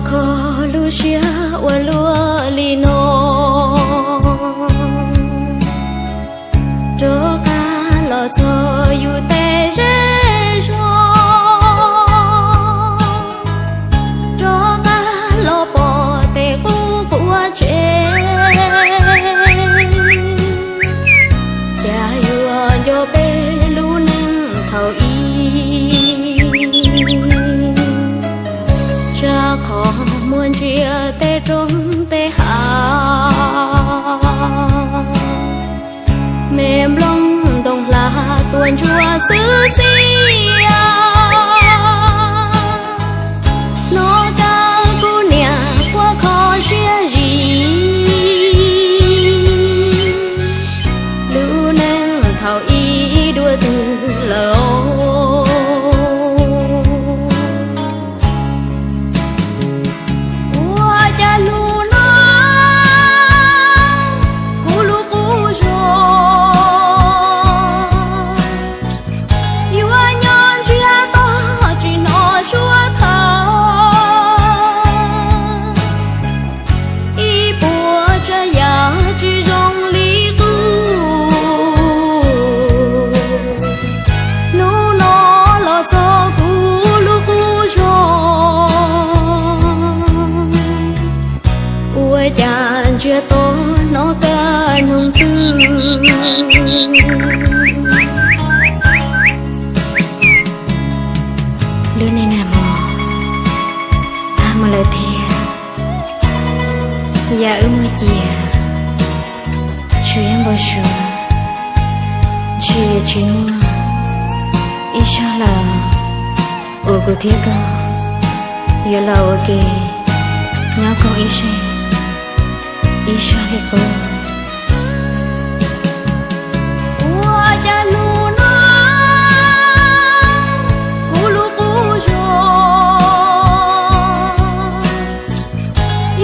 Kho lub siab ua luaj li no, rov qab los txog yus tej zej zog, rov qab los pom tej qub quav tsev. Cas yuav nco peb lub neej thaum ub, tsam qhov muaj ntsia tej roob tej hav, me nplooj ntoo hla tuaj ntsuab xwb xwb. Hnov kawg kuv niam quaj kho siab zim, lub neej thaum ub dua twg lawm. Ua cas hnub no kuv lub qub zog yuav nyob ntsiag to tsis hnov suab thawj, ib puas tsav yam tsis zoo li qub. Hnub no los txog kuv lub qub zog, ua cas ntsiag to hnov kaj noog xwb. Lub neej nag hmo tag mus lawm tiag, yam wb muaj cias tsuas yog npau suav, ntshe yuav tsis muaj ib zaug lawm uas kuv thiab koj yuav los ua ke nyob koom ib zej ib zag li qub. Ua cas hnub no kuv lub qub zog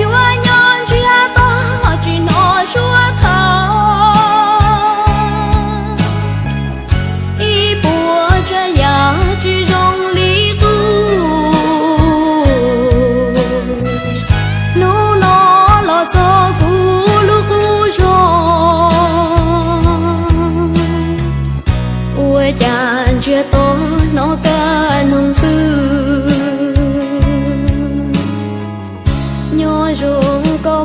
yuav nyob ntsiag to tsis hnov suab thawj, ib puas tsav yam tsis zoo li qub. Hnub no los txog kuv lub qub zog, ua cas ntsiag to hnov kaj noog xwb. Nyob zoo koj